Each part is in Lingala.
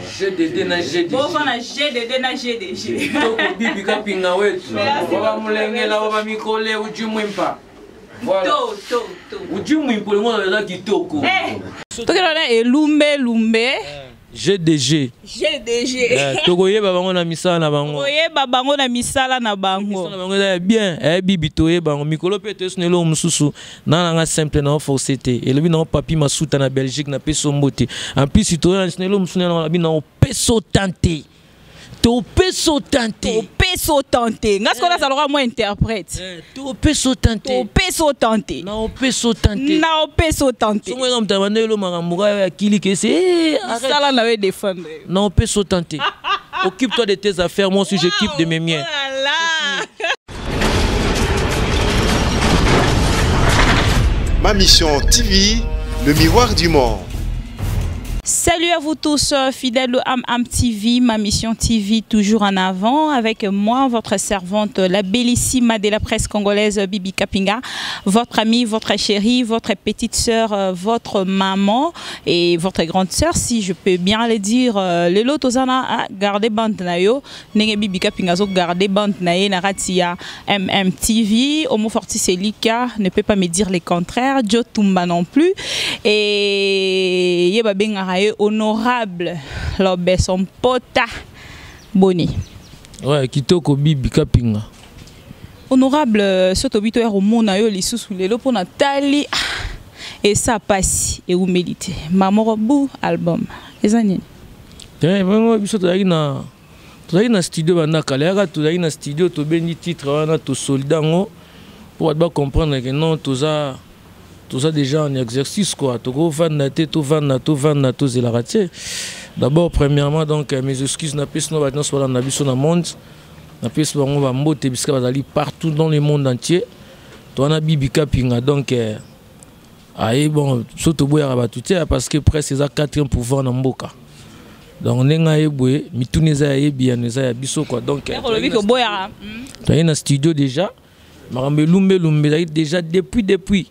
GDD na GDG. Bovana GDD na GDG. Toko bibi kapinga wetu. Waba mulengela waba mikole uji mwimpa. Voilà. To to to. Uji mwimpa olingo eza kitoko. Eh. Tokenda na elumbe lumbe. GDG. GDG. Eh, tokoyeba bango na misala na bango. Tokoyeba bango na misala na bango. Misala na bango eza ya bien, eh bibi toyeba bango. Mikolo pe toyesu na eloko mosusu na nanga simple na forcer te. Elobi na papi Masuta na Belgique na peso mbote. En plus toyeba na eloko mosusu na bi na peso tante. Topeso tante. Topeso tante. Nga sikola nazalaka mwa interprète. Eh, topeso tante. Topeso tante. Na opeso tante. Na opeso tante. Songo eza moto abanda elo makambo kaka ya kili kese. Eh, arrête. Sala na yo défendre. Na opeso tante. Occupe-toi de tes affaires, moi aussi j'occupe de mes miens. Oh là là. Ma Mission TV, le miroir du monde. Salut à vous tous, fidèles de Am Am TV, Ma Mission TV toujours en avant avec moi, votre servante, la bellissima de la presse congolaise Bibi Kapinga, votre amie, votre chérie, votre petite sœur, votre maman et votre grande sœur, si je peux bien le dire. Lelo tozana a gardé bande na yo, ndenge Bibi Kapinga zo gardé bande na ye na kati ya MM TV, Homo Fortis Elika ne peut pas me dire le contraire, Joe Tumba non plus, et yeba bengaka ye honorable Lobeso Mpota Boni. Ouais, kitoko Bibi Kapinga. Honorable, soto bito ya romona yo lisusu lelo pona tali et ça passe et humilité. Maman bu album. Eza nini? Eh, vraiment biso tozalaki na tozalaki na studio banda kala, yaka tozalaki na studio tobendi titre wana to soldat ngo pour bato ba comprendre que non toza toza déjà en exercice quoi. Toko vanda te, to vanda, to vanda, to zelaka te. D'abord premièrement donc mes excuses na pesi no bato nyonso balanda biso na monde. Na pesi bango ba mbote bisika bazali partout dans le monde entier. To wana Bibi Kapinga donc aye bon so toboyaka bato te parce que presse eza quatrième pouvoir na mboka. Donc ndenge aye boye mituna eza ya ye biyano eza ya biso quoi. Donc, Ndenge olobi koboyaka. toyei na studio déjà makambo elumbelumbe ezalaki déjà depuis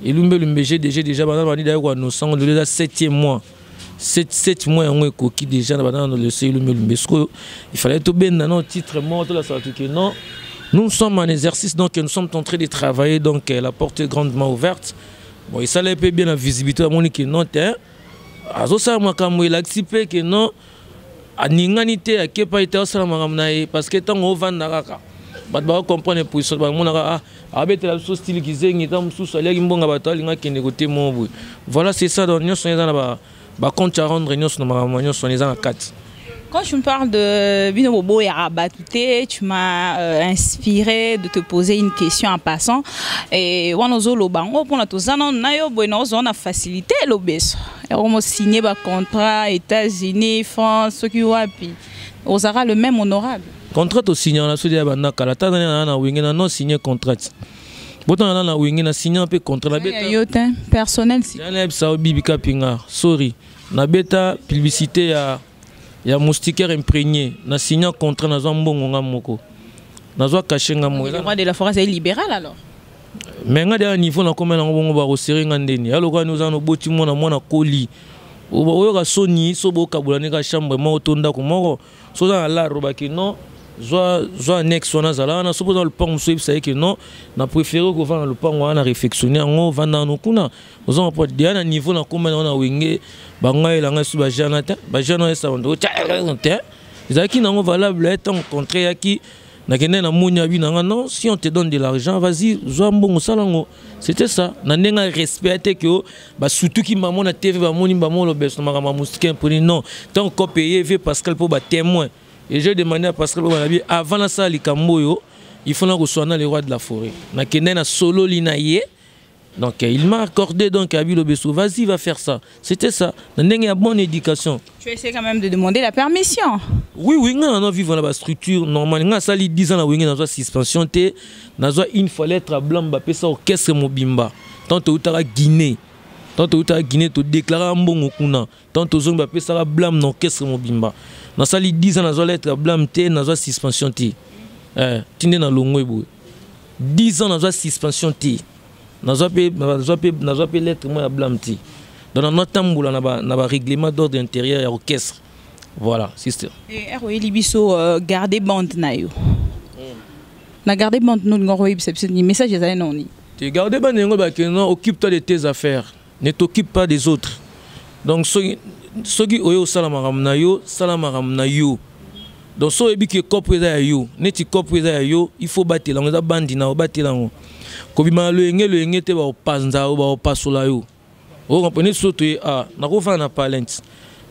elumbelumbe GDG déjà banda bandi d'ailleurs quoi nos sango déjà 7e mois. 7 mois yango ekoki déjà na banda na le elumbelumbe. Sikoyo il fallait tobenda non titre mort to la sala que non nous sommes en exercice donc nous sommes en train de travailler donc la porte est grandement ouverte. Bon il s'allait peu bien la visibilité amoni que non hein azosala makambo elakisi mpe ke non aningani te akepa ete asala makambo na ye parce que ntango ovanda kaka bato bakocomprendre position bamonaka ah abetela biso style kizengi ntango mosusu aliaki mbongo bato alinga akende kote moko boye. Voilà c'est ça donc nyonso eza na ba compte à rendre nyonso na makambo nyonso eza na kati. Quand tu me parles de Bino Bobo et Rabatouté, tu m'as inspiré de te poser une question en passant. Et on a lobango pour notre zone, on a yo bueno, on a facilité l'obéso. Et on a signé ba contrat États-Unis, France, ce qui wapi. On aura le même honorable. Contrat au signé, on a soudé ba nakala. Tant na na wingi na non signé contrat. Botan na na wingi na signé un peu contrat la beta. Yo tin personnel si. Na sa Bibi Kapinga, sorry. Na beta publicité ya ya moustiquaire imprégné na signé contrat na zwa mbongo nga moko. Na zwa caché nga moko. Le roi de la forêt c'est libéral alors. Mais nga de niveau na komela ngo bongo ba resserrer nga ndeni. Alors quand nous en boti mona mona koli. Oyo ka soni so bo kabula ne ka chambre moko to ndako moko. So za la roba ki non zwa zwa annexe wana zala na so dans le pont so ça que non na préféré ko vendre le pont wana réfectionner ngo vanda no kuna. Ozo po dia na niveau na komela na wenge ba ngai la ngai su ba jana ta ba jana esa ndo tcha te. Ezalaki nango valable tant contraire ya ki na kende na moni abi nanga non si on te donne de l'argent vas-y zwa mbongo sala ngo. C'était ça na ndenga respect te que ba surtout ki maman na TV ba moni ba molo beso makambo moustique impoli non tant qu'on payer V Pascal pour ba témoin. Et j'ai demandé à Pascal pour ba avant la salle likambo yo il faut na reçoit le roi de la forêt na kende na solo lina ye. Donc il m'a accordé donc Abi Lobeso, vas-y va faire ça. C'était ça. Na ndenge ya bonne éducation. Tu essaies quand même de demander la permission. Oui oui, nga na vivre dans la structure normale. Nga sali 10 ans na wingi na zwa suspension te, na zwa une fois lettre à blanc ba pesa orchestre mobimba. Tant outara Guinée. Tant outara Guinée to déclarer mbongo kuna. Tant zongi ba pesa blanc na orchestre mobimba. Na sali 10 ans na zwa lettre à blanc te, na zwa suspension te. Eh, tinde na longo boye. 10 ans na zwa suspension te. Nazwa pe, nazwa pe, nazwa pe lettre moi ya blanc ti. Donc na tamboula na ba, na ba règlement d'ordre intérieur ya orchestre. Voilà, sister. Oyeli biso garde bande na yo. Na garde bande no lingo oyebisa biso ni message ezali noni? Te, garde bande yango bake non, occupe-toi de tes affaires, ne t'occupe pas des autres. Donc soki oyo osala makambo na yo, sala makambo na yo. Donc so oyebi ke kopo eza ya yo, neti kopo eza ya yo, il faut batela yango, eza bandi na obatela yango. Kobima na loyenge loyenge te, baopanza yo, baopasola yo. Okomprendre? So toye a nakofanda na palente,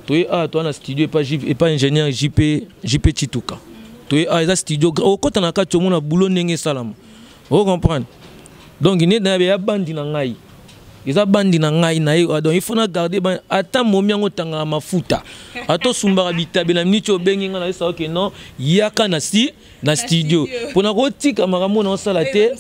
toye a toa na studio epa ingénieur JP, JP Chituka. Toye a eza studio, okota na kati, omona bulo ndenge esalama. Ocomprendre? Donc nde na ya bandi na ngai, eza bandi na ngai na ye. Donc il faut na garder ata momi yango, otangaka mafuta, ata osumbaka bitabe na miniti, obengi ngai, nayesa oke non, yaka na si na studio mpona kotika makambo na osala te.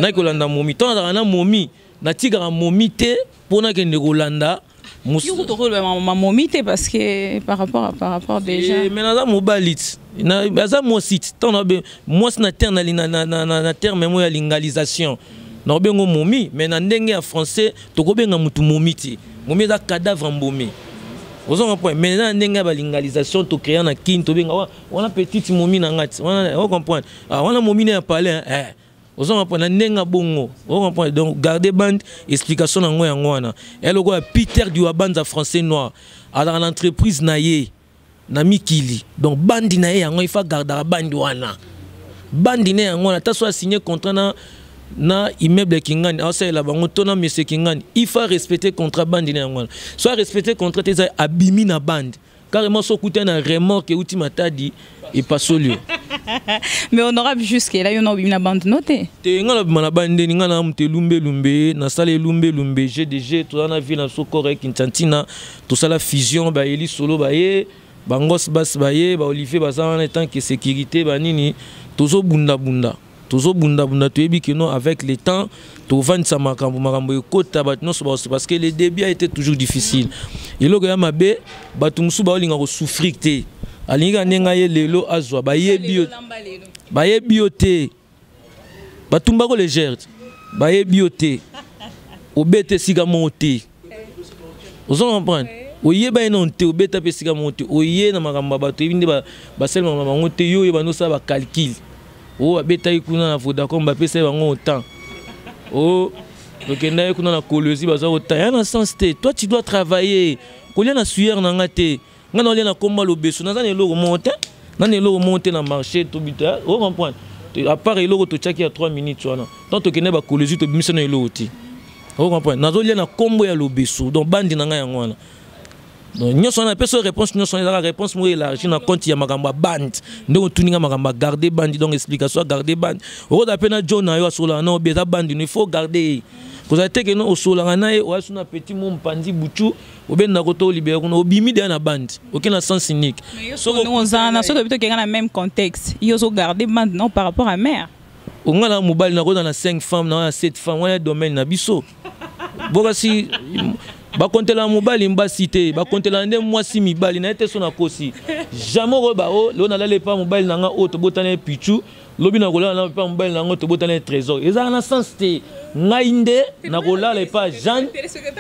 Naki kolanda momi ntango nazalaka na momi, natikaka momi te mpo nakende kolanda. Mamomi te, parce que par rapport déjà. Mais naza mobali ti, aza mwasi ti. Ntango mwasi na terme na terme mo ya lingalisation, nakobenga momi, mais na ndenge ya français tokobenga mutu momi te. Momi eza cadavre embaumé, ozo comprendre? Mais na ndenge ya balingalisation tocréa na Kini, tobenga wana petite momi na nga ti wana, ocomprendre? Wana momi na ya palais, eh. Ozo comprendre? Na ndenge bongo, o comprendre? Donc garder bande, explication nango yango wana. Ya lokola Peter Diwabanza, français noir, azalaka na entreprise na ye na mikili. Donc bandi na ye yango, ifa gardaka bandi wana, bandi na yango wana. Ata so asigné contrat na immeuble Kingani, aosalela bango to na monsieur Kingani, il faut respecter contrat bandi na yango wana. So arespecte contrat te, eza abimi na bande carrément. So okuta na remorque euti Matadi, epasoli yo. Mais honorable, jusque là yo na obimi na bande no te? Te, nga nabima na bande ndeni? Nga na moto elumbelumbe, nasala elumbelumbe GDG. Toza na vie na biso kore Kintantina, tosala fusion, bayeli solo, baye bangos basi, baye baolivier, baza wana etant que sécurité banini. Tozobundabunda, tozobundabunda. Toyebi ke non, avec le temps tovandisa makambo, makambo ekota, bato nyonso, parce que le début a été toujours difficile. Eloko ya mabe, bato mosusu baolinga kosouffrir te, alingi kaka ndenge aye lelo azwa. Bayebi yo, bayebi yo te, batumbako légère, bayebi yo te, obeta esika moko te. Ozo comprendre? Oyeba ye nano te, obeta mpe esika moko te, oye na makambo ya bato, oyebi nde basalemaka bango te. Yo oyeba nde osala bacalcul oyo babetaki kuna na Vodacom, bapesaki bango autant, o tokendaki kuna na Kolwezi, baza autant ya na sens te. Toi, tu dois travailler. Kolia na sueur na nga te. Nga na olia na komba lobeso, naza na eloko moko te, na na eloko moko te na marché tobita. O comprendre? À part eloko totiaki ya 3 minutes wana, tant tokende bakolezi, tobimisa na eloko te. O comprendre? Nazolia na kombo ya lobeso. Donc bandi na ngai yango wana. Donc nyonso wana apesi réponse, nyonso wana ezaka réponse moko élargie na compte ya makambo ya bande. Ndenge otuninga makambo ya garde bande, donc explication ya garde bande, okoza mpe na jo na yo, asolaka na obi, eza bande no, il faut garder ye. Kozala te keno osolaka na ye, oya so na petit mo mopanzi butu, obendako to olibere kuna, obimi deya na bande, oke na sens unique. Oza na soki tobi tokenga na même contexte, yo ozogarde bande non par rapport à mère? Onga na mobali, nakoza na 5 femmes, na 7 femmes, wana domaine na biso. Bokasi bakontela mobali mbasi te, bakontela nde mwasi mibali na ye te. So nakosi jamais okoyeba o lelo nalala epa mobali na nga oyo tobotana ye pichu, lobi nakolala na epa mobali na yango tobotana ye Trésor, ezalaka na sens te. Ngai nde nakolala epa Jeanne,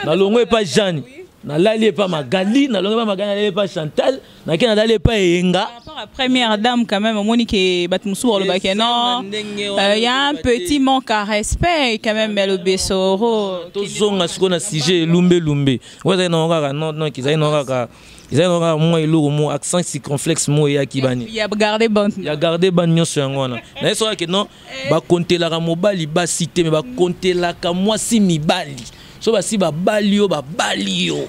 nalongo epa Jeanne, nalali epa Magali, nalongo epa Magali, nalali epa Chantal, nake nalali epa Eyenga. Par rapport à première dame quand même, omoni ke bato mosusu balobaki non, y a un petit manque à respect quand même ya Lobesoro. Tozonga sikoyo na sujet elumbelumbe oyo ezali nango kaka non, non, ezali nango kaka, ezali nango kaka mwa eloko mo accent circonflexe mo eyaki bani. Ya garde bande. Ya garde bande nyonso yango wana. Naye soki ke non, bakontelaka mobali basi te, me bakontelaka mwasi mibali. So basi babali yo, babali yo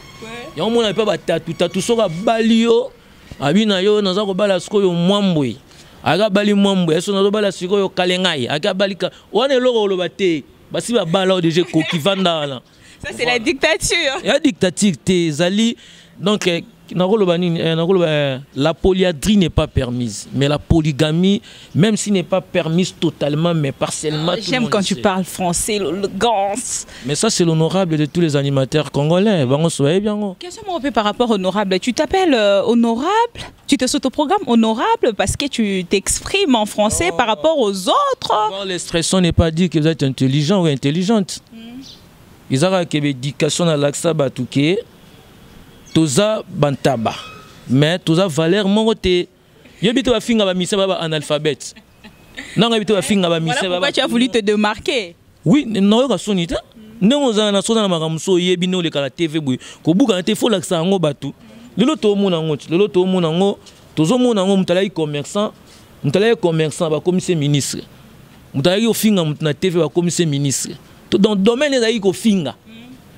yango, mona mpe batatu tatu. Soki abali yo, abi na yo, naza kobala sikoyo mwambwe, aka abali mwambwe, so nazobala sikoyo kalengai, aka abali wana, eloko koloba te, basi babala oyo deja ekoki, vanda wana. Ça, c'est la dictature. Ya dictature te, ezali donc nakoloba nini, nakoloba la polyandrie n'est pas permise, mais la polygamie, même si n'est pas permise totalement, mais partiellement. Ah, j'aime quand tu parles français, l'élégance. Mais ça, c'est l'honorable de tous les animateurs congolais, bango soyez bien. Question mon par rapport honorable, tu t'appelles honorable, tu te s'autoprogrammes honorable parce que tu t'exprimes en français par rapport aux autres? L'expression n'est pas dit que vous êtes intelligent ou intelligente. Ezalaka ke baéducation na lakisa bato ke toza bantaba. Mais toza valeur moko te. Yebi te bafinga bamusicien ba baanalphabète. Nanga yebi te bafinga bamusicien. Voilà pourquoi tu as voulu te démarquer. Oui, nayoka soni te. Ndenge ozala na soza na makambo mosusu, oyebi nde oleka na TV boye, kobukana te, fo olakisa yango bato. Lelo toomona yango ti lelo, toomona yango, tozomona yango. Moto alaki commerçant, moto alaki commerçant, bakomisi ministre. Moto alaki kofinga moto na TV, bakomisi ministre. Donc domaine ezalaki kofinga,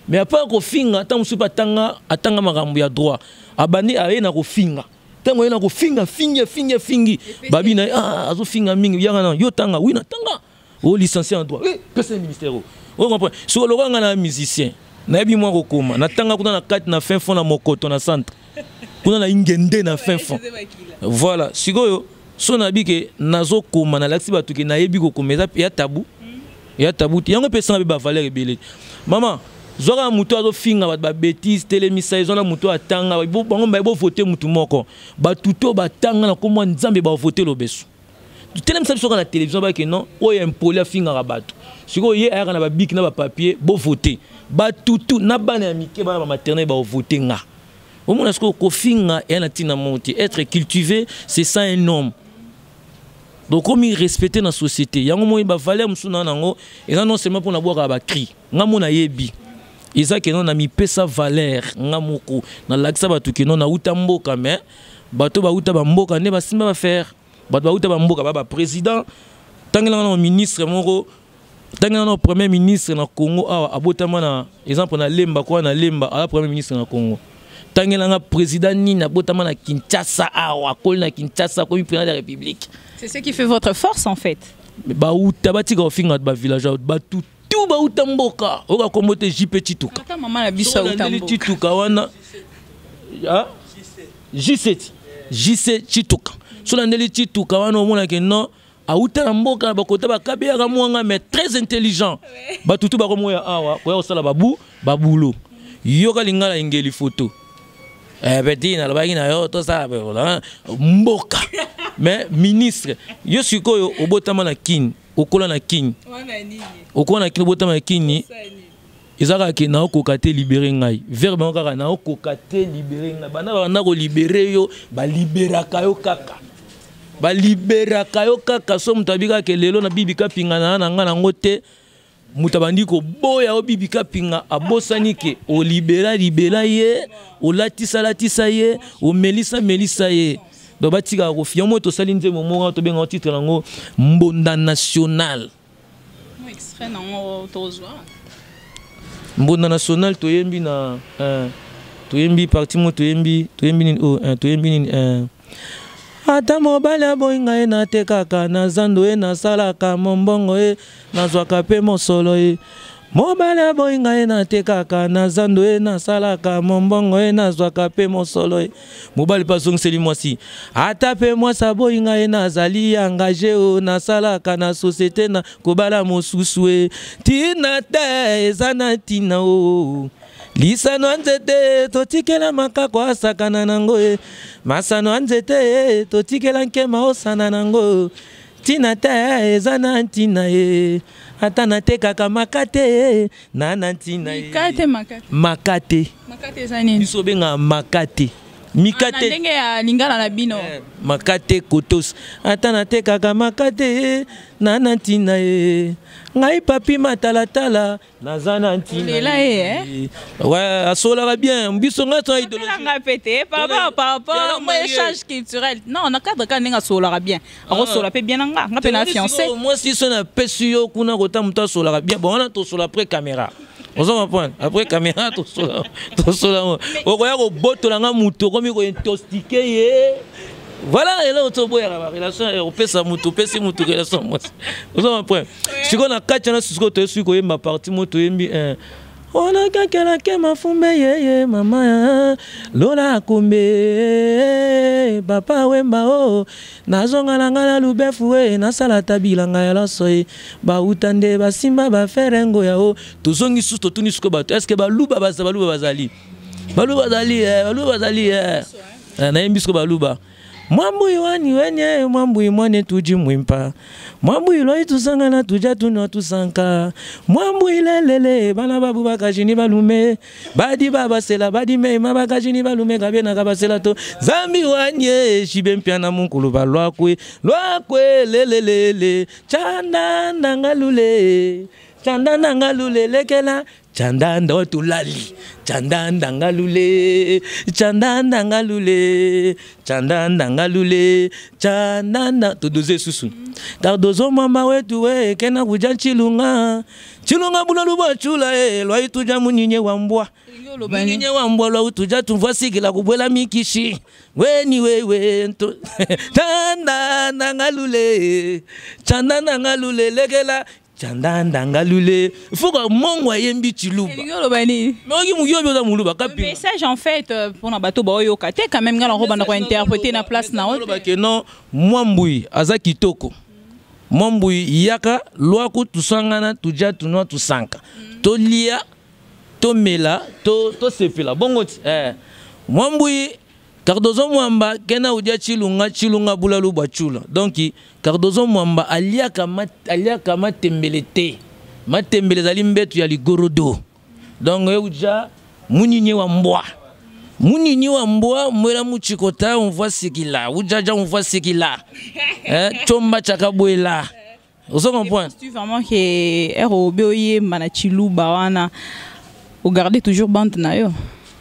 mais apart kofinga, ntango mosusu mpe atanga, atanga makambo ya droit, abandi aye na kofinga. Ntango aye na kofinga, fingi, fingi, fingi, babi na ye: "Ah, azofinga mingi, yanga na yo tanga." Oui, natanga o licencié en droit. Eh, pesa ye ministère o. O comprendre? Soki lokola nga na musicien, nayebi mwa kokoma, natanga kuna na kati na fin fond na Mokoto, na centre kuna na Ingende, na fin fond. Voilà. Sikoyo so nayebi ke nazokoma, nalakisi bato ke nayebi kokoma, eza ya tabu, ya tabu te. Yango epesanga mpe bavaleur ebele. Mama, zwaka moto azofinga bato babêtises, telemisa ye. Zwana moto atanga, bango baye bovote motu moko. Bato to batanga na komwa Nzambe, bavote Lobeso. Telemisa biso kaka na télévision, bake non, oyo impoli, afingaka bato. Sikoyo ye ayaka na babic na bapapier, bovote batutu na bana ya mike, bana bamaternel bavote nga. Omona sikoyo kofinga eya na ntina moko te. Être cultivé, c'est ça un homme. Donc omi respecter na société. Yango moi bavaleur mosusu na nango eza non seulement mpona bwaka bacri. Nga mo nayebi eza keno na mipesa valeur nga moko, nalakisa bato keno nauta mboka. Mais bato bauta bamboka nde basimba bafaire. Bato bauta bamboka ba baprésident, ntangelanga na ministre moko, ntangelanga na premier ministre na Congo awa, abotama na exemple na Lemba kwa na Lemba, aza premier ministre na Congo. Ntangelanga président nini abotama na Kinshasa awa, akoli na Kinshasa, akomi président de la République? C'est ce qui fait votre force, en fait. Bauta, batika kofinga bato bavillage. Bato tu bauta mboka, oyoka kombo te JP Tituka? Ata mama na biso auta mboka. Tituka wana, ah? J7, JC Tituka. So landeli Tituka wana, omonake non, auta na mboka na bakota bakabeyaka mwanga, mais très intelligent. Bato tu bakomoya awa koya kosala babu babulo. Yoka lingala engeli photo. Eh, petit, nalobaki na yo tosala mboka. Mais ministre, yo sikoyo obotama na Kini, okola na Kini, okola na Kini, obotama na Kini, eza kaka ke naokoka te, libere ngai. Verbe yango kaka naokoka te, libere ngai. Banda banda kolibere yo, baliberaka yo kaka, baliberaka yo kaka. So moto abi kaka lelo na Bibi Kapinga na na ngai nango te, moto abandi koboya o Bibi Kapinga, abosani ke olibera libela ye, olatisa latisa ye, omelisa melisa ye. Donc batikaka kofia moi. Tosali nzembo moko, tobenga titre yango Mbonda National. Extrait nango tozwa. Mbonda National, toyembi na toyembi parti mo, toyembi, toyembi nini? Oh, toyembi nini? Ata mobali aboyi ngai, natekaka na zando ye, nasalaka mombongo ye, nazwaka mpe mosolo ye. Mobali aboyi ngai, natekaka na zando ye, nasalaka mombongo ye, nazwaka mpe mosolo ye. Mobali mpe azongiseli mwasi: ata mpe mwasi aboyi ngai, nazali engagé o, nasalaka na société, na kobala mosusu e. Ntina te, eza na ntina o. Lisano ya nzete totikela makako asakana nango e, masano ya nzete totikela nkema osana nango. Ntina te, eza na ntina ye. Ata natekaka makate na ntina ye. Mikate, makate? Makate. Makate eza nini? Biso obengaka makate. Na mikate. Ndenge ya lingala na bino. Makate kotos. Ata natekaka makate na ntina ye. Ngai papi matalatala, naza na ntina. Olela ye, eh? Ouais, asolaka bien. Biso ngai to idéologie. Nga pe te par rapport mo échange culturel, non, na cadre ka ndenge asolaka bien, akosola mpe bien na nga, nga mpe na fiancé. Mwasi so napesi yo kuna kota, moto asolaka bien. Bon, wana tosola après caméra, ozo comprendre? Après caméra tosola, tosola. Okoya kobotola nga moto, okomi kointoxiquer ye. Voilà eloko toboyaka barelation, opesa motu, opesi motu relation mwasi, ozo comprendre? Sikoyo na kati wana, sikoyo toyesi koyemba parti mo, toyembi wana kakelake mafumbe yeye mama Lola Akombe, papa Wemba o, nazonga na ngai na lubefu e, nasala ta bilanga ya loso e, bauta nde basimba baferengo ya o. Tozongi susu, totuni sikoyo bato: est-ce baluba baza? Baluba bazali, baluba bazali, baluba bazali. Nayembi sikoyo baluba. Mwambui wani wenye mwambui mwane tuji mwimpa mwambui lwai tusangana tuja tunwa tusanka mwambui lelele bana babu bakajini balume badi babasela badi mema bakajini balume kabena kabasela to zambi wanye shibe mpiana munkulu balwakwe lwakwe lelelele chandanda ngalule chandanda ngalule lekela chandanda watulali chandanda ngalule chandanda ngalule chandanda ngalule chandanda todoze susu Cardozo mama wetu we kena kuja chilunga chilunga bula luba chula e lwa ituja munyinye wa mbwa munyinye wa mbwa lwa utuja tumvwa sikila kubwela mikishi weni wewe nto chandanda ngalule chandanda ngalule lekela chandanda ngalule fuka mongo ayembi chiluba. Elingi oloba nini? Mais oki moki obi oza moluba kapi. Message en fait mpona bato baoyoka te quand même, nga nango banda kointerpréter na place na yo te. Oloba ke non, mwambui aza kitoko, mwambui yaka lwaku tusangana tuja tunwa tusanka tolia tomela tosepela bongo ti mwambui Cardozo Mwamba kena udia chilunga chilunga bulalu bachula. Donc Cardozo Mwamba aliaka aliaka matembele te matembele zali mbetu ya ligorodo. Donc uja munyinye wa mbwa munyinyi wa mbwa mwela muchikota on voit ce qu'il a ujaja on voit ce qu'il a chomba chakabwela. Ozo comprendre? Tu vraiment que ROB oyemba na chiluba wana ogarder toujours bande na yo.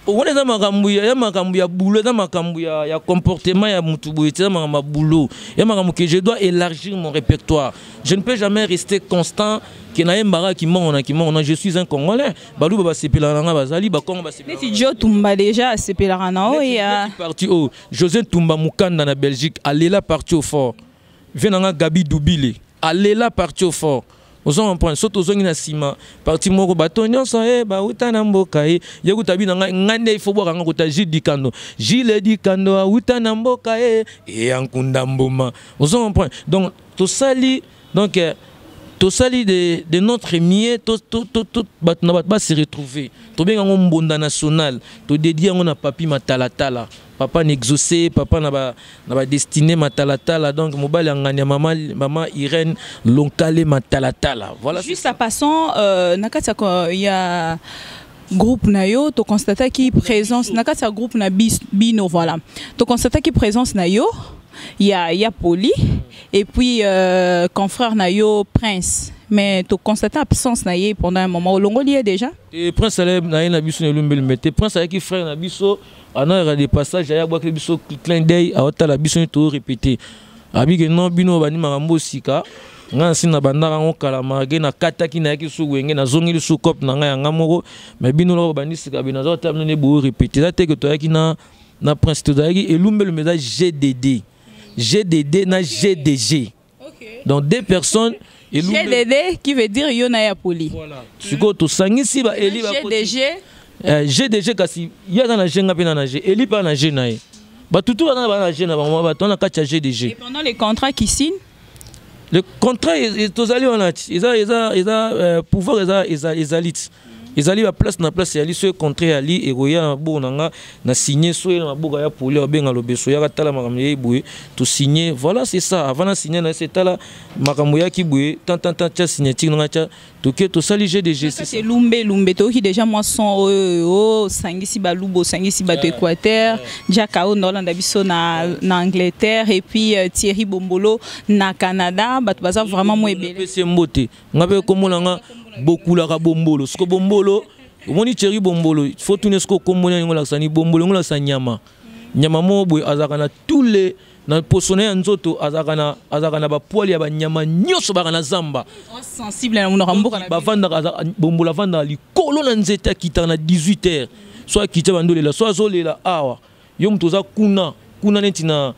Wana eza makambo ya makambo ya boulot, eza makambo ya comportement ya mutu boye, eza makambo ya boulot, ya makambo que je dois élargir mon répertoire. Je ne peux jamais rester constant que nayembaka kimongo na kimongo. Non, je suis un Congolais. Baluba basepelaka na nga bazali, Bakongo basepelaka. Neti Jo Tumba déjà asepelaka na oyo ya Neti parti oyo José Tumba Mukanda na Belgique alela parti au fort. Vie na nga Gabi Dubile alela parti au fort. Ozo comprendre? So tozongi na nsima parti moko bato nyonso e bauta na mboka ye ye kuta bino ngai ngai nde ifo bwaka nga kuta Gilles Dikando Gilles Dikando auta na mboka ye e ya nkunda mboma. Ozo comprendre? Donc tosali, donc tosali de notre mieux to to to to bato na bato ba se retrouver. Tobenga yango mbonda national, todédie yango na papi matalatala, papa na exaucé, papa na ba destinée matalatala. Donc mobali ngani mama mama Irène Lonkale matalatala. Voilà. Juste en passant na kati ya groupe na yo to constata ki présence na kati ya groupe na bino, voilà. To constata ki présence na yo ya Poli et puis confrère na yo Prince, mais to constata absence na ye pendant un moment olongoli ye déjà. Et Prince ale na ye na biso na lumbeli mete Prince avec frère na biso ana ya des passages ya bwa biso clin d'œil a otala biso to répéter abike non bino bani makambo sika nga nsi na bandaka ngo kala marge na kataki na yaki su wenge na zongeli su cop na nga ya moko mais bino lo bani sika bino za otala ne bo répéter za te que to yaki na Prince to yaki elumbelu meza GDD GDD na GDG. Okay. Donc deux personnes et GDD qui veut dire yo na ya poli. Voilà. Siko to sangisi ba eli ba GDG. GDG kasi ya na G nga pe na G eli pa na G na ye. Ba tutu ba na G na ba ba to na kati ya GDG. Et pendant les contrats qui signent, le contrat tozali wana eza eza eza pouvoir eza eza ezalit. Ezali ba place na place ya li so contrat ya li ekoya na maboko na nga na signer so na maboko ya poli obenga lobeso ya tala makambo ya boye to signer. Voilà, c'est ça. Avant na signer na c'est tala makambo ya ki boye tant tant tant tia signature na tia toke to sali GDG. C'est lumbe lumbe to ki déjà moi son oh sangisi balubo sangisi bato Équateur Jacao Nolanda biso na Angleterre et puis Thierry Bombolo na Canada bato baza vraiment mo ebele. Pese mbote ngabe komona nga bokulaka bombolo siko bombolo omoni Thierry Bombolo faut tourner siko komona ngo lakisa ni bombolo ngo lakisa nyama nyama mo boye azaka na tous les na posona ya nzoto azaka na ba poil ya ba nyama nyonso baka na zamba sensible na monoko mboka na bavanda bombolo avanda likolo na nzete akita na 18h soit akita bandolela soit azolela awa yo mutu oza kuna kuna neti na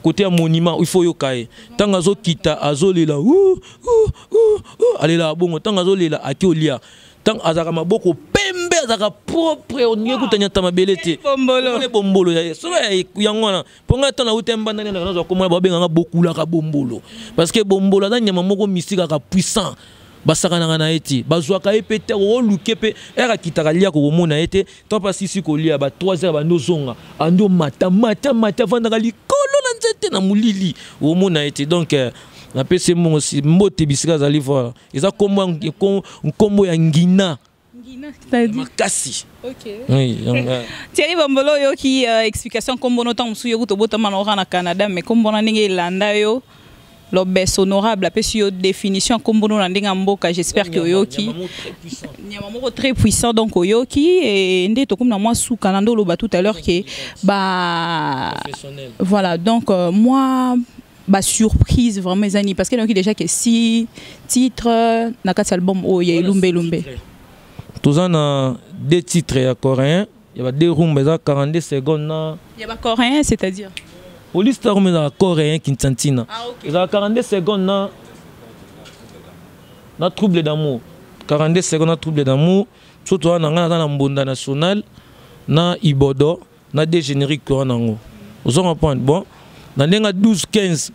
côté ya monument il faut yokaye tanga zo kita azolela ou ou ou alela bongo tanga azolela akiolia tanga azaka maboko pembe azaka propre onye kutanya tamabelete bombolo le bombolo ya so ya ngwana ponga tana utemba ndani na nazo komona ba benga bokulaka bombolo parce que bombolo aza nyama moko mystique ka puissant basaka na eti bazwaka ye pe te oluke pe era kitaka lia ko komona ete to pa sisi kolia ba 3h ba nozonga ando mata mata mata vandaka likolo na Nzete na molili, omona ye te. Donc napesi ye mbongo, mbote bisika azali. Voilà, eza nkombo ya ngina. Ngina, c'est-à-dire? Makasi. Ok. Oui, donc, Thierry Bombolo, oyoki explication. Nkombo no, ntango mosusu yo kuta obotama na oka na Canada, mais nkombo na ndenge elanda yo, Lobeso honorable apesi yo définition ya nkombo no na ndenge ya mboka. J'espère que oyoki. Nyama moko très puissant. Nyama moko très puissant. Donc oyoki e nde tokomi na mwa suka na nde oloba tout à l'heure ke ba Professionnel. Voilà, donc moi ba surprise vraiment eza nini? Parce que nayoki déjà ke six titres na kati ya album oyo ya Elumbe Elumbe. Toza na deux titres ya coréen, ya ba deux rumba, eza 42 secondes na Ya bacoréen, c'est-à-dire? Police star rumba ezaka coréen kintantina. Ah, ok. Ezaka 42 secondes na Trouble d'amour, 42 secondes na Trouble d'amour. So toza na ngai, naza na Mbonda national na Ibodo na deux générique wana nango, ozo comprendre. Bon, na ndenge 12 15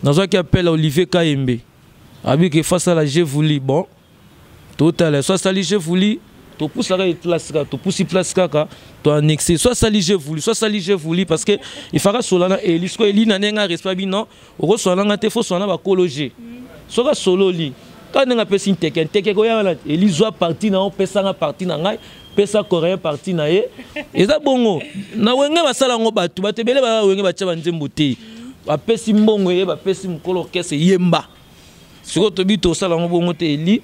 nazwaki appel ya Olivier Kayembe, abiki face à la J'ai voulu. Bon, totala so asali J'ai voulu, topusaka ye place kaka, topusi place kaka, toannexe. So asali J'ai voulu, so asali J'ai voulu, parce que ifaka sola na Eli. Siko Eli na ndenge arespect bino, okosola nanga te, fo sola na bakolo g. Soki asololi kaka ndenge apesi nteke nteke koya wana, Eli zwa parti na yo, pesanga parti na ngai, pesa coréen parti na ye. Eza bongo na Wenge, basala yango. Bato ebele baya Wenge, batia banzembo te, bapesi mbongo ye, bapesi mokolo orchestre yemba. Sikoyo tobi tosala yango bongo te. Eli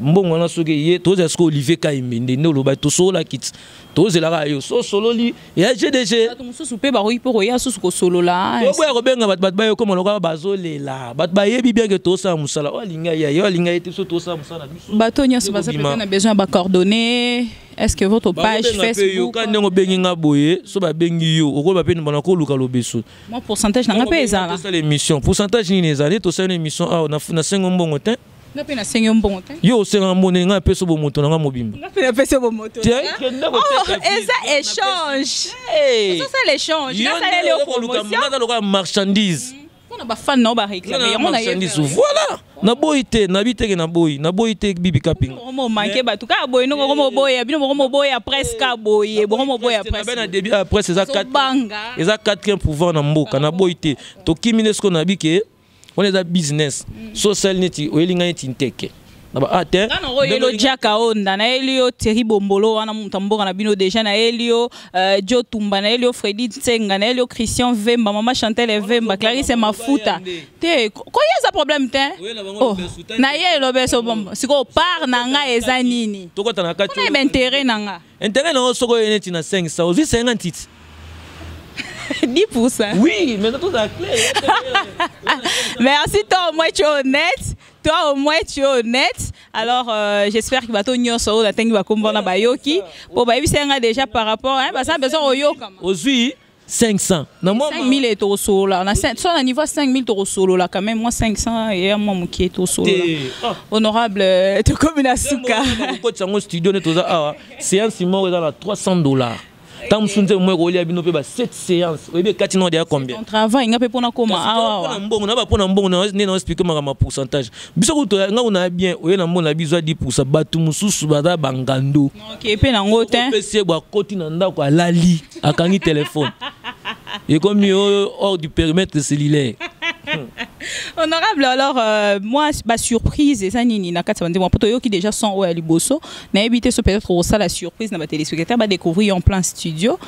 mbongo wana soki ye, tozela sikoyo Olivier Kayembe nde oloba tosololaki ti tozelaka yo so osololi ya GDG. Bato mosusu mpe bakoki mpo koya susu kosolola. Toboya kobenga bato. Bato bayokoma lokola bazolela. Bato bayebi bien ke tosala mosala oyo alinga ye, ye alinga ye te. Biso tosala mosala na biso. Bato nyonso baza Ekobima. peut-être na besoin ya bacoordonnées. Est ce que votre page Bakobenga mpe yo Facebook? Ka ndenge obengi nga boye, so babengi yo, okoyeba mpe bana koluka lobeso. Mwa pourcentage na nga mpe ezala. Tosala émission, pourcentage nini ezali? Tosala émission awa nasengo mbongo te. Nga mpe nasengi yo mbongo te. Yo osenga mbongo, ngai apesa bomoto na nga mobimba. Nga mpe napesi yo bomoto. Te, kende Oh, koteka vie. eza échange. Hey! Ozosala échange. Yo Nasaleli nde yo oza koluka. promotion. Nga aza lokola marchandise. Mpona bafan nao baréclame yango na ye. Marchandise, voilà. Naboyi te, nabi teke, naboyi, naboyi te, Bibi Kapinga. Boko manke bato kaka boye, ndongo bokomoboya bino, bokomoboya presque boye, bokomoboya. Nabe na presque. début ya presse eza Ozobanga. Eza quatrième pouvoir na mboka. Naboyi te, tokimi nde sikoyo. Nabi ke wana eza business. So osali neti oyeli ngai neti nteke na ba a te. Nga na oyeli Jaka Onda, nayeli yo Thierry Bombolo wana, moto ya mboka na bino déjà, nayeli yo Jo Tumba, nayeli yo Fredi Nsenga, nayeli yo Christian Vemba, mama Chantel Vemba, Clarisse Mafuta te. Koya eza problème te. Oye na bango. Oh, Lobeso, te. Na ye Lobeso Bombo sikoyo, part na ngai eza nini? Tokɔta na kati. Mpona yeba intérêt na nga. Intérêt nango, soki oye neti na 500, ozwi 50 titi. 10. Oui, mais tozala clair. Merci, toi au moins tu es honnête. Toi au moins tu es honnête. Alors j'espère que bato nyonso oyo natangi bakombo na bayoki. Po bayebisa nga déjà par rapport hein, baza besoin oyoka. Ozwi 500 na mwa. 5000 et tosolola. Na so na niveau 5000 tosolola quand même, moi 500 et moi mokie tosolola. Te. Ah. Honorable, tokomi na suka. Okotisa yango studio nde toza awa, séance moko eza na 300 $. Ntango mosusu nzembo moko ekolia bino mpe ba 7 séance, oyebi ekati nao deya combien? Ton travail nga pe pona koma awa. Mpona mbongo na ba, mpona mbongo nde na explique makambo ya pourcentage. Biso kutu nga kuna bien, oye na mbongo na biso ya 10. Bato mosusu baza bangando. OK, pe nango te. Opesi ye bo, akoti na ndako, alali, akangi telefone, ekomi oyo hors du périmètre cellulaire. Honorable, alors moi ba surprise eza nini na kati ya banzembo? Po toyoki déjà son oyo ya liboso, nayebi te so peut-être osala surprise na batéléspectateur badécouvrir en plein studio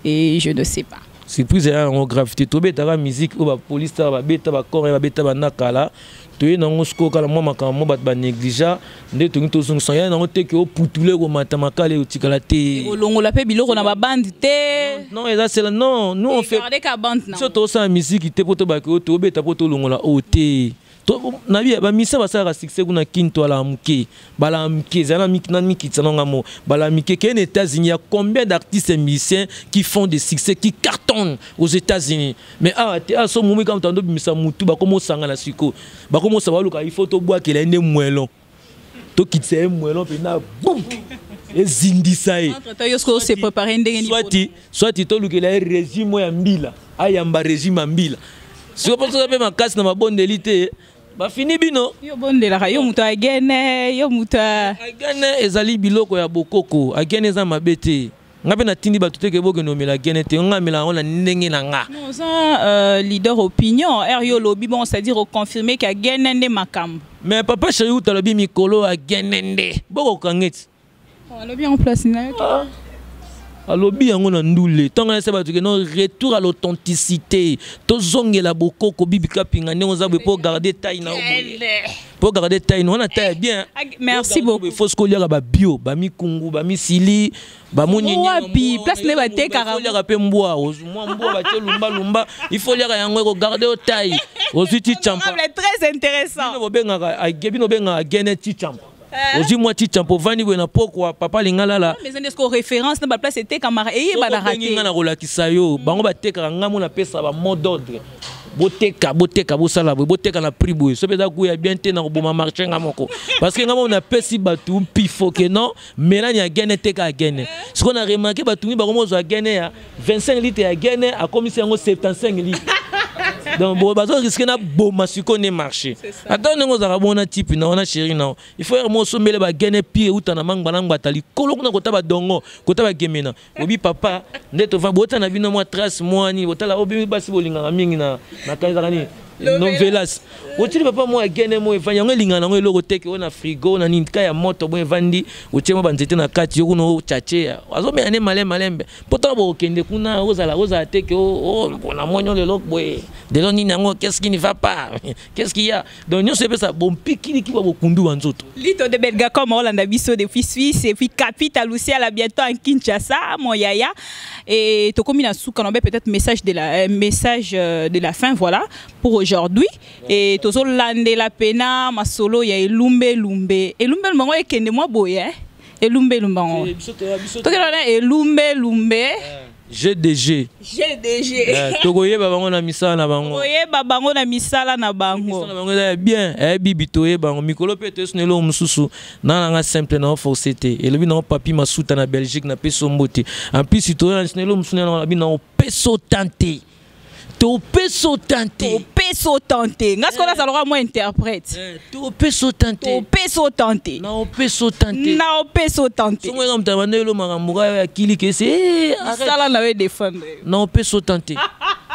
et je ne sais pas. Surprise eya yango grave te. Tobetaka musique oyo bapolice taka babeta, bacorps babeta banakala. Toye nango sikoyo kala mwa makambo mo bato banégligea nde tongi tozongisa ya nango te ke oputule komata makala eotikala te. Olongola mpe biloko na babande te. Non, eza sela non, nous on fait Garde ka bande na biso tosala musique te mpo tobaki oyo tobeta mpo tolongola oyo te. Nabi bamisa basalaka succès kuna kini, to alaka moke, balaka moke, ezala na mikitisa nanga mo balaka mike. Keye na États-Unis, ya combien d'artistes et musiciens qui font des succès, qui cartonnent aux États-Unis? Mais awa te. Awa so momi kaka moto andobimisa mutu, bakoma osangana sikoyo, bakoma osanga, baluka il faut tobwakela ye nde mwelon, tokitisa ye mwelon mpena bum, ezindisa ye. Entre temps yo sikoyo ose préparé ndenge nini? Swati tolukela ye régime oyo ya mbila, ayamba régime ya mbila sikoyo, mpo toza mpe makasi na mabondeli te, bafini bino. Yo bondelaka, yo moto agene, yo moto Agene ezali biloko ya bokoko, agene eza mabe te. Nga mpe natindi bato te ke bokende omela gene te, nga amela yango na ndenge na nga. Non, oza leader opinion r yo olobi bon, c'est-à-dire oconfirme ke agene nde makambo. Mais papa chéri uta alobi mikolo agene nde bokokanga eti. Alobi en place na yo. Ah. Alobi yango na ndule ntango nayesa bato ke non, retour à l'authenticité, tozongela bokoko. Bibi Kapinga, ndenge oza boye, mpo garder taille na yo boye, mpo garder taille na wana, taille bien. Merci beaucoup. Faut soki oliaka babio, bamikungu, bamisili, bamonyenye. Wapi place nde batekaka? Oliaka mpe mbwa, mwa mbwa batie lumbalumba, il faut oliaka yango, ekogarde yo taille. Ozwi ti champa. Très intéressant. Bino bobengaka, bino bobengaka gene ti champa. Ozwi mwa ti champa, ovandi boye na pokwa, papa alinga lala. Mais eza nde siko référence na baplace etekamaka, eyebanaka. Obengi nga na kolakisa yo bango batekaka. Nga mo napesa ba mot d'ordre: boteka, boteka, bosala boye, boteka na prix boye. Soki eza kuya bien te, na koboma marché nga moko, parce que nga moko napesi bato mpifo ke non, melani ya gene, teka ya gene. Sikoyo na remarke bato mingi bakomi ozwa gene ya 25 litre ya gene, akomisi yango 75 litre. Donc bo bazo risque na boma sikoyo nde marché. Ata ndenge ozalaka bona type na wana, chéri na, il faut mo osombele bagene pire euta na mangba na ngbata likolo kuna, kota badongo, kota bagemena. Obi papa nde tova bota na bino mwa trace mwani botala obi basi bolingaka mingi na kanizaka nini, novelas. Otili papa mwa agene mo evandi yango, elingaka nango eloko teke oyo na frigo na nini ka ya moto bo evandi, otie mwa banzete na kati yo kuna, ochache, azomela nde malembe malembe. Mpo ntango bokokende kuna, ozala teke namoni o lelo boye, lelo nini yango, qu'est-ce qui ne va pas, qu'est-ce qu'il y a? Donc nyonso epesa bompikiliki bwa bokundu wa nzoto. Lito de Belgacom Hollanda biso depuis Suisse et puis Capita Luciala bientôt en Kinshasa, mon yaya. Et tokomi na suka na peut-être message de la fin, voilà, pour aujourd'hui. Et tozo landela pena masolo ya elumbe lumbe. Elumbe lumbe ekende mwa boye, hein. Elumbe lumbe ngo. Tokela na elumbe lumbe. GDG. GDG. Tokoyeba bango na misala na bango. Tokoyeba bango na misala na bango. Misala na bango eza bien, eyebi toyeba bango. Mikolo mpe toyesuna eloko mosusu na nanga simple na oforce te. Elobi nango papi Masuta na Belgique, na peso mbote. En plus toyena eloko mosusu na bi na opeso tante. Topeso tante. Topeso tante. Nga sikoyo nazalaka mwa interprète. Topeso tante. Topeso tante. Na opeso tante. Na opeso tante. Songo eza moto abanda elo makambo kaka ya kili kese. Misala na yo défendre. Na opeso tante.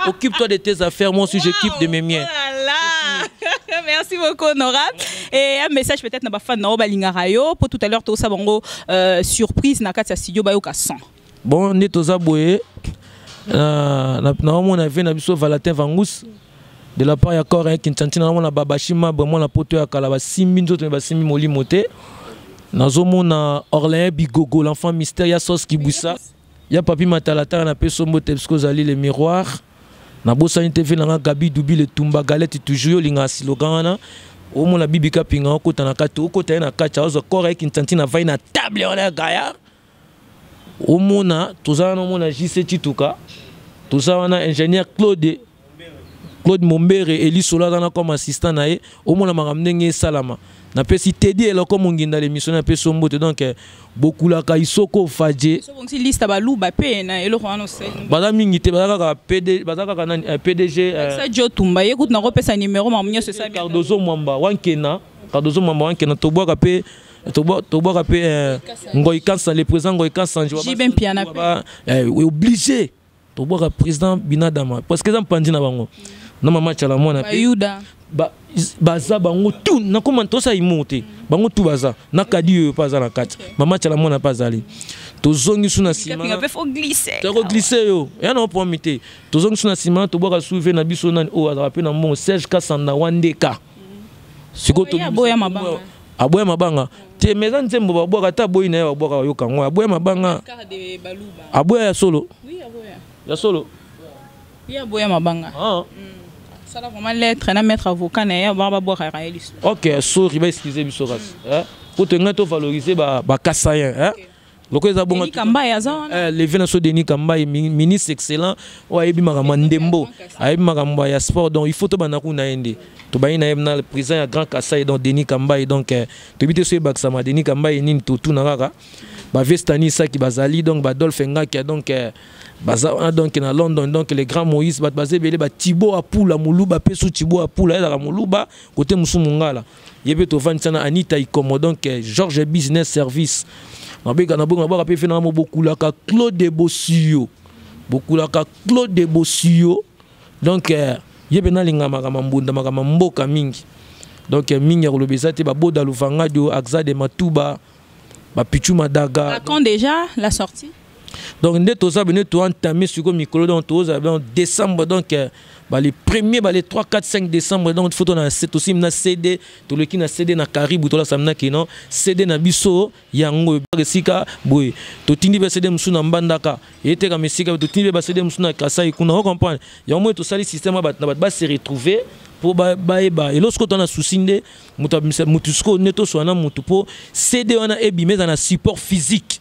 Occupe-toi de tes affaires, moi aussi j'occupe de mes miens. Voilà. Merci beaucoup, honorable. Et un message peut-être na bafan na balingaka yo pour tout à l'heure tosa bango surprise na kati ya studio bayoka 100. Bon, nde toza boye naomona ve na biso Valatin Vangus de la part ya corps ya Kintantina, naomona Babashima mwana poto ya kala, basimbi nzoto me basimbi molimo te. Nazomona Orléans Bigogo, l'enfant mystère ya sos Kibusa ya papi Matalatala, na peso mbote parce que ozali le miroir. Nabosani te ve nanga Gabi Dubi le Tumba Galette, toujours yo olingaka slogan wana. Omona Bibi Kapinga okota na kati, okota ye na kati, azwa corps ya Kintantina, vai na table wana ya gaillard. Omona toza wana, omona JC Tituka toza wana, ingénieur Claude Mombere Eli Solo aza na comme assistant na ye. Omona makambo ndenge esalama. Napesi Tedi Eloko Monginda l'émission, napesi yo mbote. Donc bokulaka isoko faje. Sobongisi liste baluba mpe na eloko wana osali. Baza mingi te, baza kaka PD, baza kaka nani, PDG. Sa Jo Tumba ye kutu nakopesa numéro, makambo nyonso esali. Cardozo Mwamba Wankena, Cardozo Mwamba Wankena, tobwaka mpe, tobwaka mpe Ngoi Kansa, le président Ngoi Kansa. JB Mpiana mpe. Obligé tobwaka président Binadama parce que eza mpanzi na bango na mama Tiala mwana mpe. Bayuda. Baza bango tu nakoma tosala imo te, bango tu baza na kadi oyo mpe aza na kati, mama Tiala mwana mpe azali. Tozongi su na nsima. Kapinga mpe faut glisser. Tokoglisse yo ya na opomi te. Tozongi su na nsima, tobwaka suve na biso nani oyo azalaka mpe na mbongo, Serge Kasanda Wandeka sikoyo. Oyo aboya mabanga. Aboya mabanga te, mais eza nzembo babwaka ata aboyi na ye, babwaka bayoka yango aboya mabanga. Carte de baluba. Aboya ya solo. Oui, aboya. Ya solo. Ye aboya mabanga. Ah. Sala vraiment lettre na maître avocat na ye, babwakaka ye lisusu. Ok, sorry, baexcuse biso kasi po tolingai tovaloriser bakasayen loko eza bongo. Denis Kambaye aza wana. Levé na so Denis Kambaye, ministre excellent oyo ayebi makambo ya ndembo, ayebi makambo ya sport. Donc il faut tobanda kuna ye nde tobayi na ye na président ya Grand Kasai, donc Denis Kambaye. Donc toyebi te so ebakisama Denis Kambaye nini, totuna kaka bavestani saki bazali. Donc badolphe Ngakia, donc baza wana, donc na London, donc le grand Moïse, bato baza ebele, batibo Apula Moluba mpe su Tibo Apula ezalaka Moluba kote mosu Mongala ye mpe tovandisa na Anita Ikomo, donc George Business Service. Nabeka na bongo nabwaka mpe fe nanga mo bokulaka Claude Bosio, bokulaka Claude Bosio. Donc ye mpe nalinga makambo mbunda, makambo mboka mingi. Donc mingi ya koloba eza te. Baboda Luvangadio, Axa de Matuba, Bapichu Madaga. À quand déjà la sortie? Donc nde toza bene toentame sikoyo mikolo, donc toza donc décembre, donc bah, les premiers, bah, les 3 4 5 décembre. Donc faut na tosimi na CD, toleki na CD na Karibu, tolasa na kino CD na biso yango esika boye. Totindi ba CD mosusu na Mbandaka, etekama esika. Totindi ba CD mosusu na Kasai kuna, ocomprendre? Yango moi tosali système, bato na bato base retrouver mpo bayeba elo. Sikoyo toza na susi nde moto abimisa motu. Sikoyo nde toswana motu mpo CD wana ebima, eza na support physique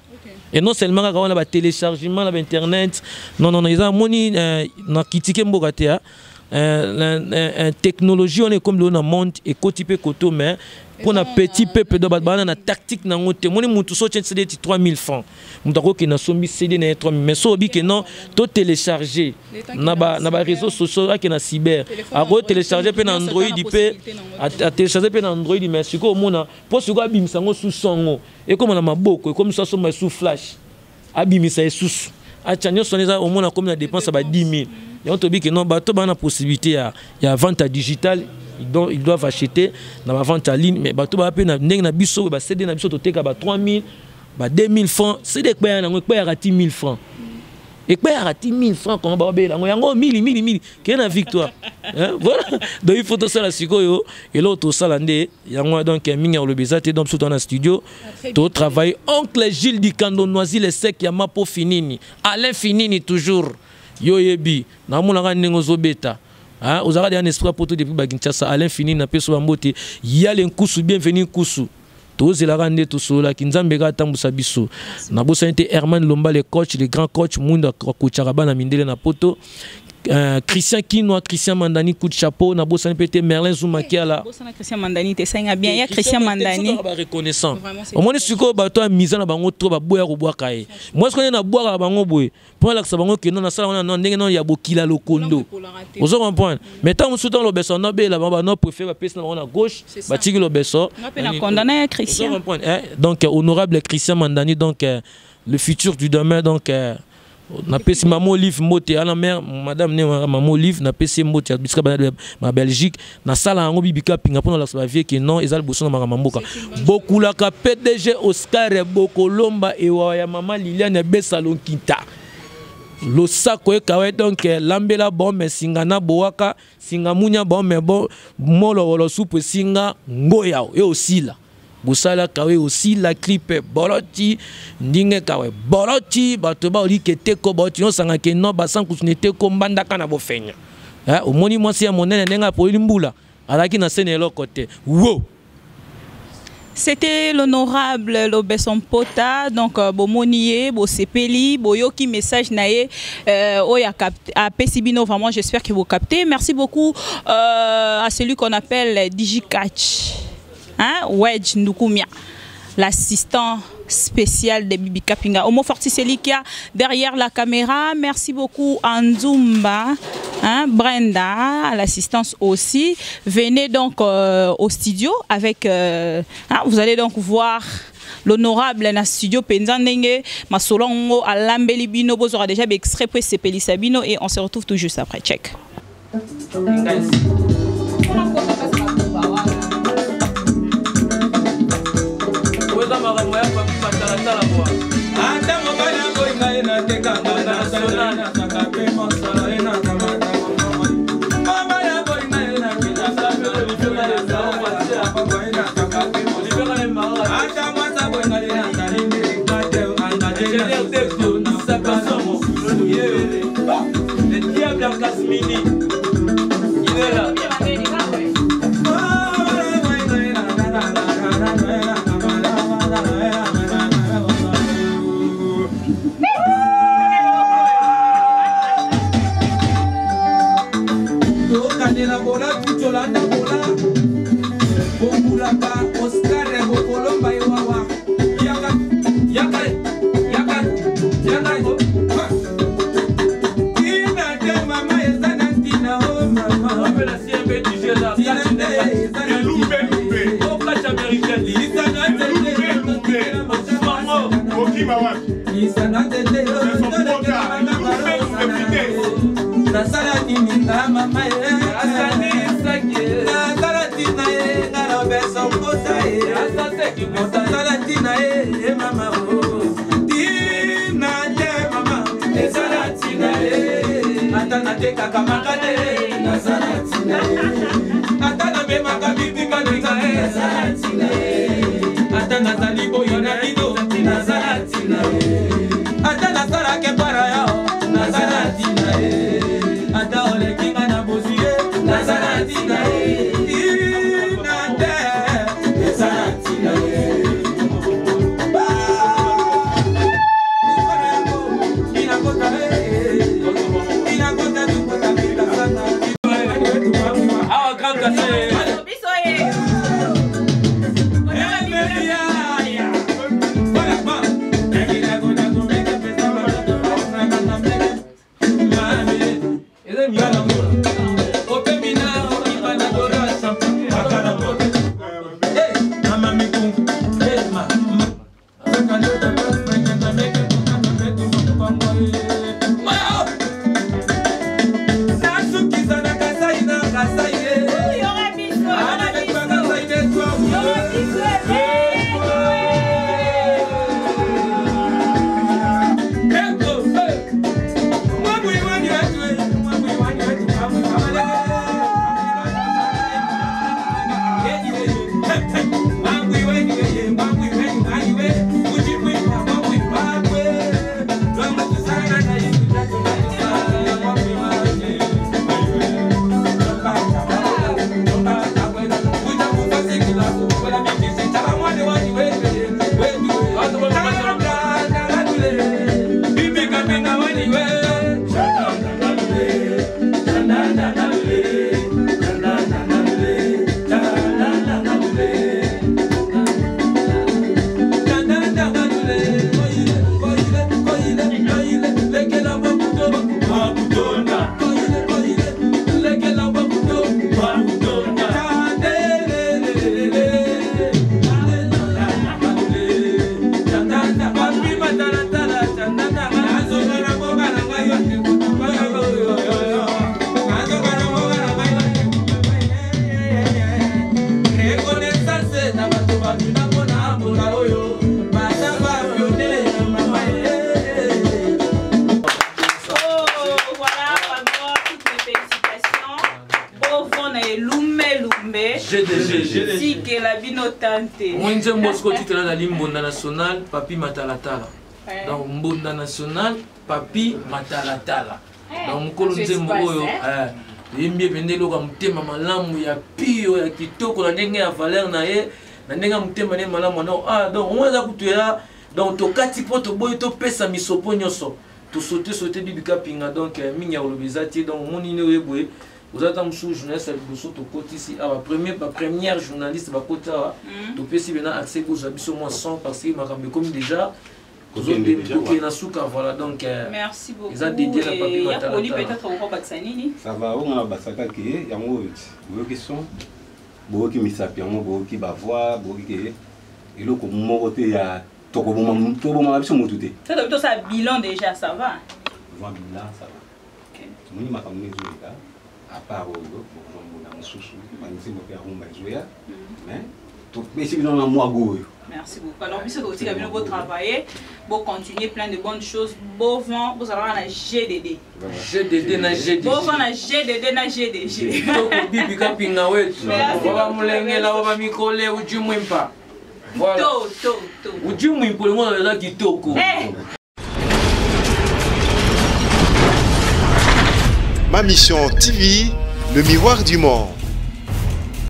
et non seulement kaka wana batéléchargement na bainternet. Non, non, non, eza moni na kitike mboka te. Technologie wana ekomi lelo na monde, ekoti mpe koto, mais mpo na petit peuple, do bato bana na tactique nango te. Moni mutu so otie CD ti 3000 francs, moto akokende asombi CD na ye 3000. Mais so obi ke non, to télécharger na baréseaux sociaux, ake na cyber, akotélécharge mpe na Android, mpe atélécharge mpe na Android. Mais sikoyo omona mpo sikoyo abimisa yango susu, yango ekóma na maboko, ekomi so asomba esu flash, abimisa esusu, atya nyonso wana, eza omona komi na dépense ya ba 10 000. Yango tobi ke non, bato baa na possibilité ya vente ya digital, ils doivent acheter na bavente en ligne. Mais bato baa mpe na ndenge na biso, ba CD na biso toteka ba 3000, ba 2000 francs. CD ekpeyaka nango, ekpeyaka 10 000 francs, ekpeyaka 10 000 francs. Kongo babela yango, yango mili mili mili keye na victoire. Voilà, donc il faut tosala sikoyo eloko tosala nde yango. Donc mingi ya koloba eza te. Donc biso toza na studio, totravaille. Oncle Gilles Dikando, Noisy le Sec ya Mapo Finini, Alain Finini, toujours yo oyebi, namonaka ndenge ozobeta, ozalaka deya na esprit poto depuis bakinshasa. Alain Finini, napesi bambote. Yale Nkusu, bienvenu Nkusu. Tozelaka nde tosololaki, Nzambe kaka atambusa biso. Nabosani te Herman Lomba, le coach, le grand coach mwindu akotiaka bana mindele na poto. Christian Kinwa, Christian Mandani, coup de chapeau. Nabosani mpe te Merlin Zumakiala. Bosana Christian Mandani te, senga bien ya Christian Mandani. Reconnaissant, omoni sikoyo bato ya mise na bango trop, baboya kobwaka ye. Moi sikoyo nde nabwakaka bango boye mpo alakisa bango kendo nasala wana no ndenge nano ya bokila lokondo, ozo comprendre? Mais ntango mosusu, ntango lobeso nobela bango, bano préfère bapesi na bango na gauche, batiki lobeso. Condamné Christian. Comprendre, eh? Donc honorable Christian Mandani, donc le futur du demain. Donc napesi mama Olive mbote ana mare, madame ne mama Olive, napesi ye mbote ya bisika ba Belgique. Nasala yango bibika pinga mpona olakisa bavie ke non, eza liboso na makambo mboka. Bokulaka PDG Oscar Bokolomba, ewawa ya mama Liliane Besalo Nkinta, losako ekawe. Donc lambela bome singa na bowaka singa munya bome bo molowolo supu esinga ngoya e osila bosala kawe osila clipe boloti ndinge kawe boloti bato baolike teko baoti osanga ke no basankusu ne teko mbandaka na bofenya. Omoni mwasi ya monene ndenge apoyeli mbula azalaki na se na eloko te wo. C'était l'honorable Lobeson Pota, donc bomoni ye, bosepeli, boyoki message na ye, oya apesi bino, vraiment j'espère que vous captez. Merci beaucoup à celui qu'on appelle DigiCatch, hein, Wedge Ndukumia, l'assistant spécial de Bibi Kapinga. Homo Fortiselikia derrière la caméra. Merci beaucoup Anzumba, hein, Brenda, à l'assistance aussi. Venez donc au studio avec, hein, vous allez donc voir l'honorable na studio penza ndenge masolongo alambeli bino, bozora déjà extrait pour sepelisa bino et on se retrouve tout juste après. Check. Ata mobali akoyinga ye natekanga nasaka mpe mosolo ye nakamata. Mobali akoyinga ye ata mwasi akoyinga ye nazali Le diable en Casmini. Il est là. Tokanela bola tutolanda bola bokulaka Oscar Bokolomba ewawa yaka yaka yaka yaka tina te mama eza na ntina o mama. Appelle CMB du jeu là. Tina te eza na Lumbe, lumbe. Au catch américain. Lisana te. Lumbe, lumbe. Osmango. mama Nazala tina ye nga na obeso nkota ye Moto azala tina ye mama Tina te mama ezala tina ye Ata natekaka makate nazala tina ye Ata namemaka bibika na nazala tina ye Ata nazali boyo na bino nazala tina ye Ata nasalaka epara yo nazala tina ye Ata oleki nga na bozwi ye nazala tina ye Tina te ezala tina ye Awa grand kase. Biso ye. Eza mingana mona. Nasukisa na Kasai na Kasai ye. Yora biso, yora biso. Yora biso, Reconnaissance na bato babima mpona mboka oyo bata bapionele mama ye. Oh, voilà, vraiment, toutes mes félicitations. Beau na elumbe lumbe. GDG. Tikela bino tante. Moi nzembo siko titre nazali Mbonda National Papi Matalatala. Donc Mbonda National Papi Matalatala. Donc mokolo nzembo oyo toyembi ye mpenza eloko ya motema malamu ya pio ya kitoko na ndenge ya valeur na ye na ndenge ya motema ne malamu donc ah donc omoi aza kutu ya donc tokati mpo toboyi topesa misopo nyonso tosote sote bibika pinga donc mingi ya koloba eza te donc omoni nde oye boye oza ata mosusu journaliste ya liboso tokotisi awa premier ba première journaliste bakoti awa topesi bena accès kozwa biso mwa 100 parce que makambo ekomi déjà tozokende na suka voilà donc Merci beaucoup. eza dédié na Papi Et ya poli Matalatala. peut-être okobakisa nini? Ça va, oyo nga na basaka ke yango oyo ti boyoki son, boyoki misapi yango, boyoki bavoix, boyoki ke eloko moko te ya tokoboma tobomaka biso motu te. Ça doit ça bilan déjà, ça va. Ozwa bilan, ça va. OK. Tomoni makambo nde ezoleka à part oyo bokozwa mbonda mosusu banzembo mpe ya rumba ezoya, mais topesi bino na mwa go oyo. Merci beaucoup. Alors, biso totika bino bo travailler, bo continuer plein de bonnes choses. Beau vent, vous allez na GDD. GDD na GDG. Beau vent na GDD na GDG. Kitoko bibi kapinga wetu Merci waba beaucoup. mulengela waba mikole uji mwimpa voilà To to to. uji mwimpa olingo eza kitoko. Eh! Ma Mission TV, le miroir du monde.